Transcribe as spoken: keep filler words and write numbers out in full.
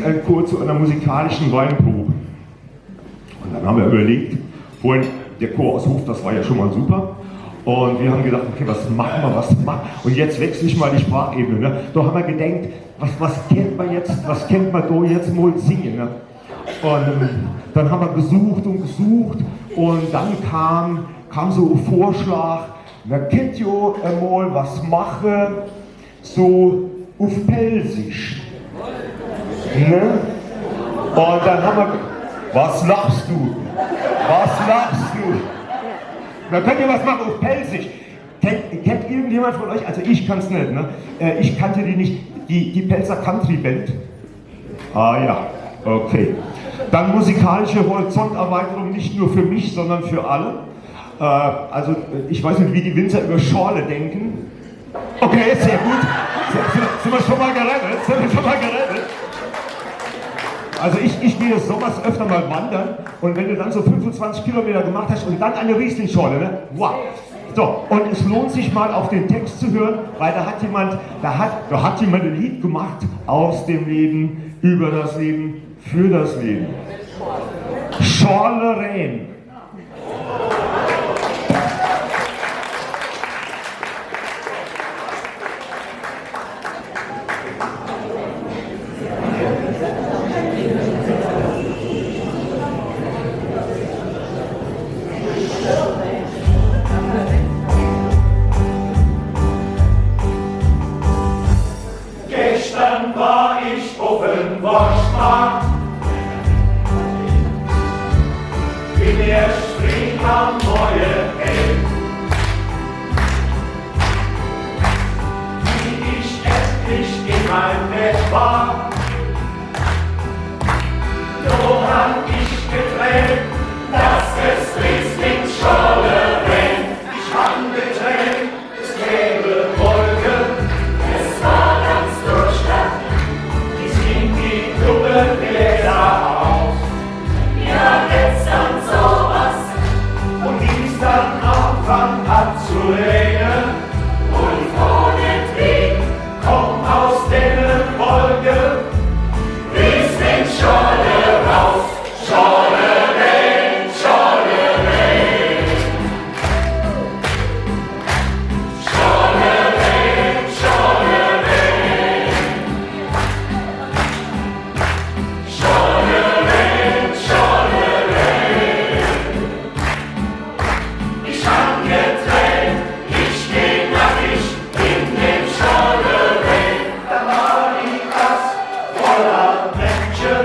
Ein Chor zu einer musikalischen Weinprobe. Und dann haben wir überlegt, vorhin der Chor aus Hof, das war ja schon mal super. Und wir haben gedacht, okay, was machen wir, was machen wir? Und jetzt wechsle ich mal die Sprachebene. Ne? Da haben wir gedacht, was, was könnte man jetzt, was könnte man da jetzt mal singen? Ne? Und ähm, dann haben wir gesucht und gesucht und dann kam, kam so ein Vorschlag, man könnte ja einmal was machen, so auf Pälzisch. Ne? Und dann haben wir, was lachst du? Was lachst du? Man könnte ja was machen auf Pälzisch. Kennt, kennt irgendjemand von euch, also ich kann's nicht, ne? Äh, ich kannte die nicht, die, die Pälzer Country Band. Ah ja, okay. Dann musikalische Horizonterweiterung nicht nur für mich, sondern für alle. Äh, also ich weiß nicht, wie die Winzer über Schorle denken. Okay, sehr gut. Sind, sind, sind wir schon mal gerettet? Sind wir schon mal gerettet? Also ich, ich gehe sommers öfter mal wandern und wenn du dann so fünfundzwanzig Kilometer gemacht hast und dann eine Rieslingschorle, ne? Wow. So, und es lohnt sich mal auf den Text zu hören, weil da hat jemand, da hat, da hat jemand ein Lied gemacht aus dem Leben, über das Leben, für das Leben. Schorle Rehn. Gestern war ich auf dem Worschtmarkt, bin erst früh am Morgen heim. Wie ich endlich in meinem Bett war, da hab ich geträumt, dass es Rieslingschorle regnet. Ich hab geträumt, es gäbe Wolken, es war ganz Deutschland, die sind die Blumenbläser aus. Ja, gestern sowas. Und wie's dann anfang hat zu regnen, und vorne drin kommt aus den Wolken Rieslingschorle raus. Schorle, Schorle, ich hab geträumt, ich geh nackig in dem Schorle rein. Da war die Gass voller Menschen,